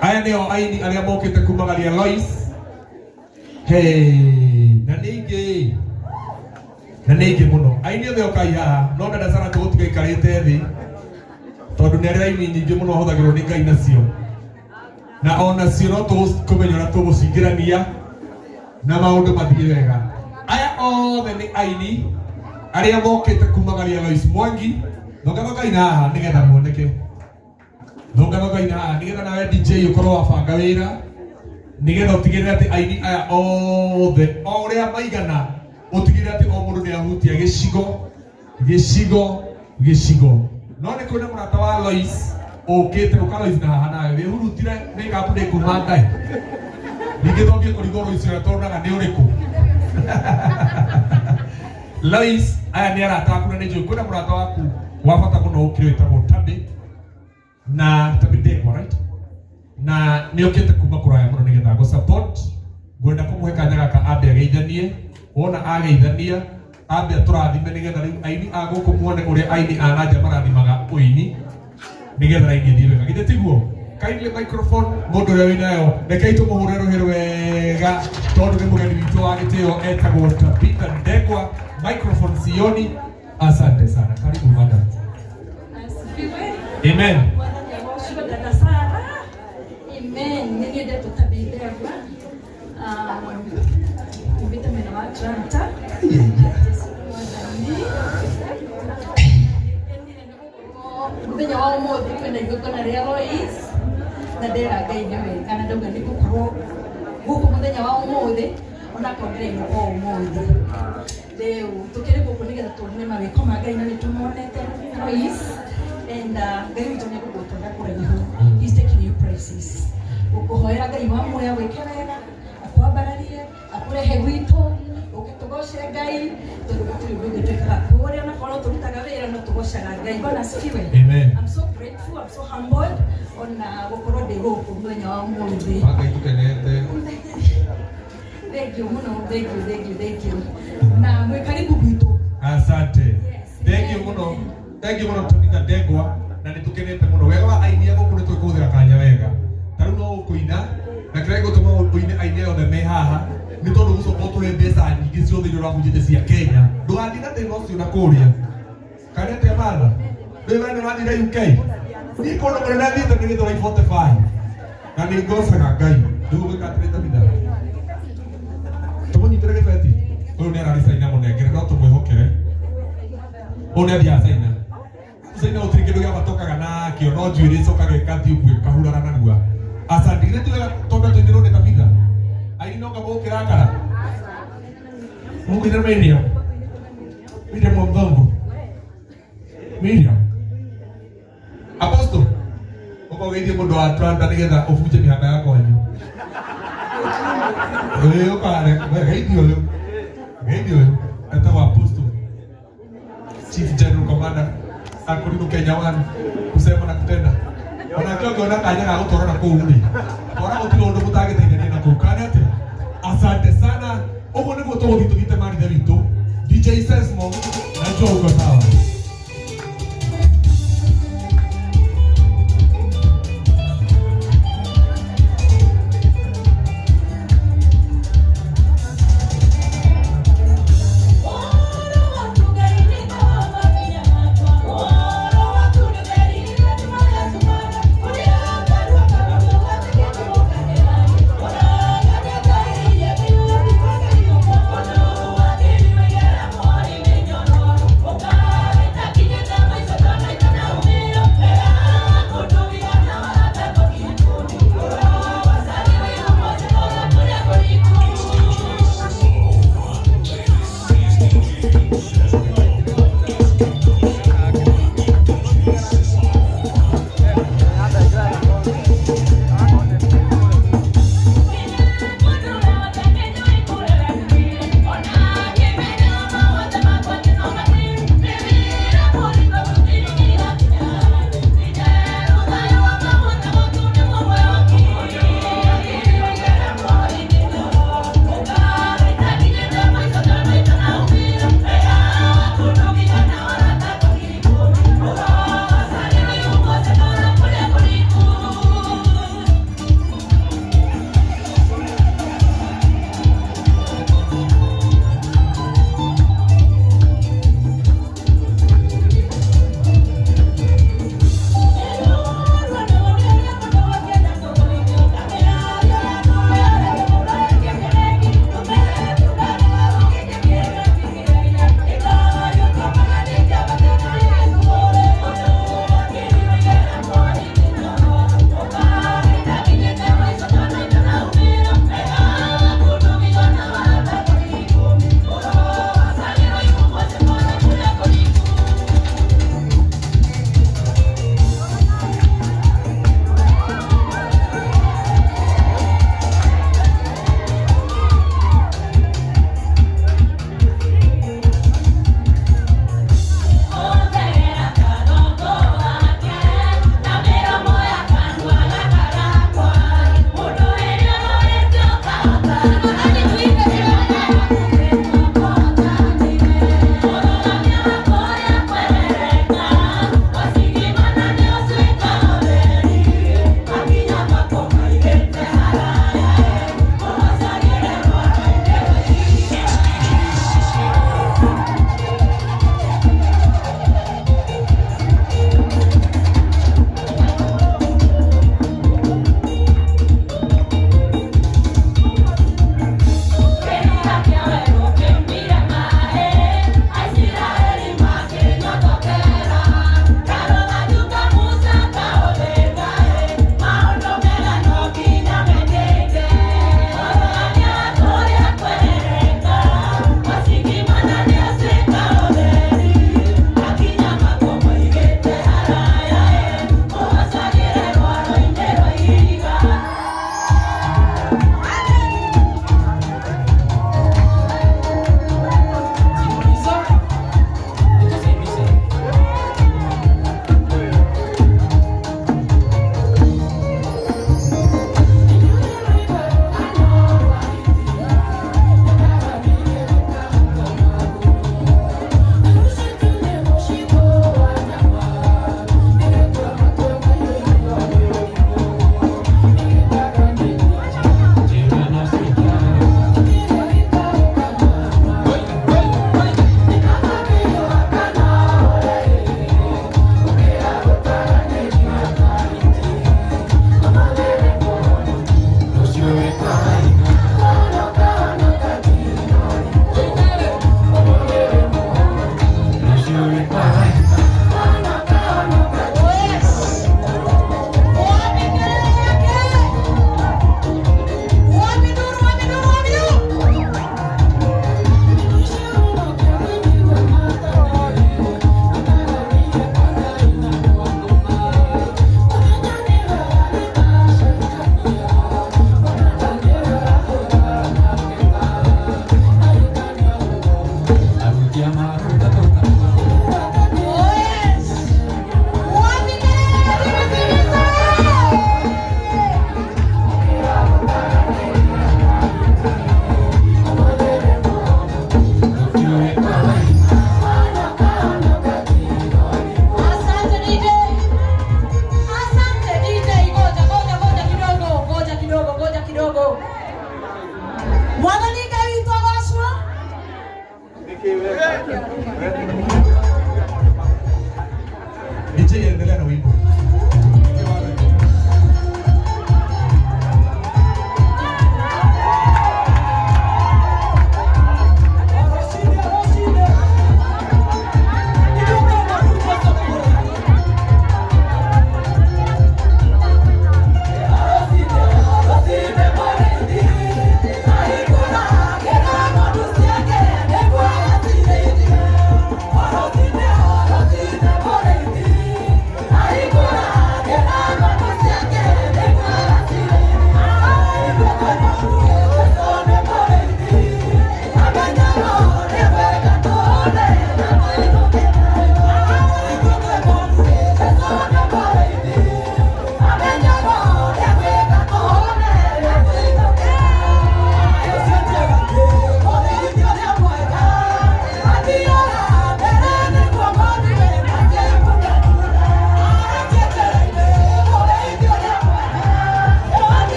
Aya nĩo aini arĩa mokĩte kumagaria Lois. Hey, na nĩ ingĩ na nĩ ingĩ mũno. Aini othe okai haha, no dada Sara tũgũtiga ikarĩte thĩ tondũ nĩ arĩ raini nyingĩ mũno ahũthagĩrwo nĩ Ngai nacio, na onacio no tũkũmenya ũrĩa tũgũcingĩrania na maũndũ mathiĩ wega. Aya othe nĩ aini arĩa mokĩte kumagaria Lois Mwangi. Thongathongai na haha nĩgetha muoneke. Thongathongai na haha nĩgetha nawe DJ ũkorwo wabanga wĩra nĩgetha ũtigĩrĩre atĩ aini aya othe o ũrĩa maigana, ũtigĩrĩre atĩ o mũndũ nĩ ahutia gĩcigo gĩcigo gĩcigo. No nĩ kwĩna mũrata wa Lois ũkĩte. Ũka Lois na haha nawe wĩhurutire makeup nĩ kuma Ngai. Ningĩ twambie kũrigwo Lois ũrĩa tuonaga nĩ ũrĩkũ. Lois, aya nĩ arata aku na nĩ njũĩ kwĩna mũrata waku wa bata mũno ũkĩrĩ wĩtagwo Tabi na Tabi Ndegwa, right? Na nĩ okĩte kuma kũraya mũno nĩgetha gũ support. Ngwenda kũmũhe kanya gaka ambe ageithanie. Wona ageithania, ambe atũrathime nĩgetha rĩu aini a gũkũ muone ũrĩa aini a nanja marathimaga ũini nĩgetha raini ĩthiĩ wega. Githĩ tiguo? Kindly microphone mũndũ ũrĩa wĩnayo, rekei tũmũhũre rũhĩ wega tondũ nĩ mũgeni witũ wa gĩtĩo etagwo Tabitha Ndegwa. Microphone sioni. Asante sana, karibu madam. Asifiwe. Amen. Mwathani agocwo, dada Sara. Amen. Nĩ niĩ ndetwo Tabitha Ndegwa. Umĩte mwena wa Atlanta. Jesu nĩ Mwathani. Ngenire nĩ gũkorwo mũthenya wa ũmũthĩ kwĩna igongona rĩa Lois na ndera Ngai nĩ wega na ndauga nĩ ngũkorwo gũkũ mũthenya wa ũmũthĩ onakorwo ndĩrainũka ũmũthĩ. Rĩu tũkĩrĩ gũkũ nĩgetha tuone mawĩko ma Ngai na nĩ tũmonete Lois and Ngai witũ nĩ egũgũtwara kũraihu. He's taking you places. Gũkũhoera Ngai wa muoyo gwĩke wega, akwambararie, akũrehe gwitũ, ũke tũgoce Ngai tondũ gũtirĩ ũndũ ũngĩ twĩkaga kũrĩa onakorwo tũrutaga wĩra no tũgocaga Ngai. Bwana asifiwe. Amen. I'm so grateful, I'm so humbled ona gũkorwo ndĩ gũkũ mũthenya wa ũmũthĩ. Ngai tũkenete. Thank you mũno, thank you, thank you, thank you. Na mwĩ karibu gwitũ. Asante. Yes. Thank you mũno. Thank you mũno Tabitha Ndegwa na nĩ tũkenete mũno. Wega wa aini a gũkũ nĩ tũĩ kũhũthĩra kanya wega. Ta rĩu no ũkũina na kĩrĩa gĩgũtũma ũine aini aya othe me haha nĩ tondũ gũcoka ũtũhe mbeca nyingĩ ciothe iria ũrabunjĩte cia Kenya. Ndũgathiĩ na thĩna ũcio na kũrĩa. Kana atĩa matha? Ndũĩ we nĩ ũrathire UK? Niĩ kũndũ kũnene thiĩte nĩ Gĩthũrai 45 na nĩ ngocaga Ngai. Nĩguo gwĩka atĩrĩ Tabitha? Tũmũnyitĩre gĩbeti. Ũyũ nĩ ararĩ Caina mũnengere no tũmwĩhokere. Ũyũ nĩ athiaga Caina. Caina gũtirĩ kĩndũ gĩa bata ũkaga nakĩo no njuĩrĩ ĩcokaga ĩgathiĩ ũguo ĩkahurara narua. Asante. Githĩ ti wega tondũ tũinĩrwo nĩ Tabitha? Aini no ngamũkĩrakara. Mũkũinĩra Miriam. Miriam wa Mthongo. Miriam. Apostle. Ũka ũgeithie mũndũ wa Atlanta nĩgetha ũbunje mĩhaka ya kwanyu. Ĩĩ ũkare, we geithie ũyũ. Geithie ũyũ. Etagwo Apostle. Chief General Commander Akorino Kenya One kusema na kutenda. Onake ũngĩona kanya ga gũtwarana kũu rĩ, ona gũtirĩ ũndũ mũtangĩteithania na kũu. Kana atĩa? Asante sana. Ũguo nĩguo tũgũthiĩ tũthiĩte marithe witũ. DJ Sesmo, najua uko sawa.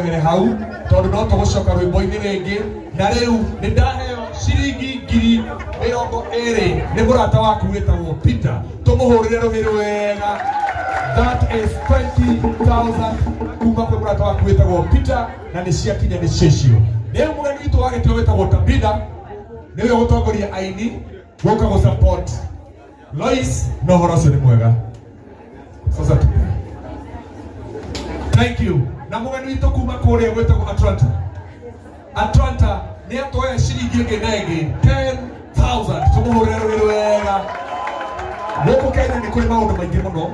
Twehere hau tondũ no tũgũcoka rwĩmbo-inĩ rĩngĩ. Na rĩu nĩ ndaheo ciringi 20,000 nĩ mũrata waku wĩtagwo Peter. Tũmũhũrĩre rũhĩ rwega. That is 20,000 kuma kwĩ mũrata waku wĩtagwo Peter, na nĩ ciakinya nĩ cicio. Rĩu mũgeni witũ wa gĩtĩo wĩtagwo Tabitha nĩwe ũgũtongoria aini gũka gũ support Lois, na ũhoro ũcio nĩ mwega. Sasa tu. Thank you. Na mũgeni witũ kuma kũrĩa gwĩtagwo Atlanta. Atlanta nĩ atoya ciringi ĩngĩ na ĩngĩ 10,000. Tũmũhũrĩre rũhĩ rwega. Gũkũ Kenya nĩ kũrĩ maũndũ maingĩ mũno,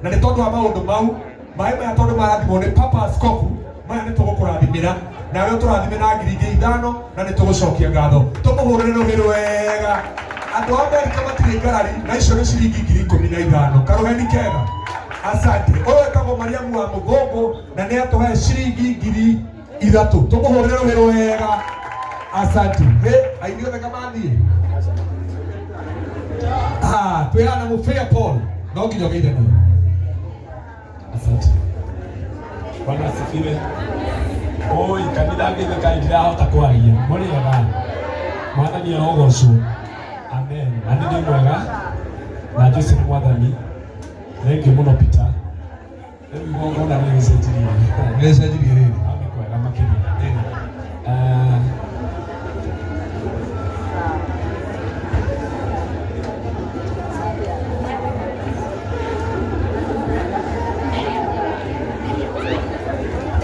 na nĩ tondũ wa maũndũ mau, maĩ maya tondũ marathimwo nĩ Papa Askofu, maya nĩ tũgũkũrathimĩra nawe ũtũrathime na 5,000, na nĩ tũgũcokia ngatho. Tũmũhũrĩre rũhĩ rwega. Andũ a Amerika matirĩ ngarari, na icio nĩ ciringi 15,000. Karũheni kega. Asante. Ũyũ etagwo Mariamu wa Mũthũngũ na nĩ atũhe ciringi 3,000. Tũmũhũrĩre rũhĩ rwega. Asante. Hĩ, aini othe kamathiĩ. Ah, twĩhana mũbĩa Paul. No nginya ũgeithanie. Asante. Bwana asifiwe. Oi, kanitha ngĩtheka ndirahota kwaria. Mũrĩega. Mwathani arogocwo. Amen. Na nĩ ndĩ mwega. Na Jesu nĩ mwathani. Thank you mũno Peter. Rĩu igongona nĩ rĩcenjirie. Nĩ rĩcenjirie rĩrĩ. Hau nĩ kwega makĩria.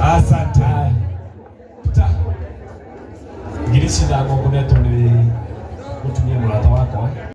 Asante. Aya. Peter. 5,000 ngũnetwo nĩ mũtumia mũrata wakwa.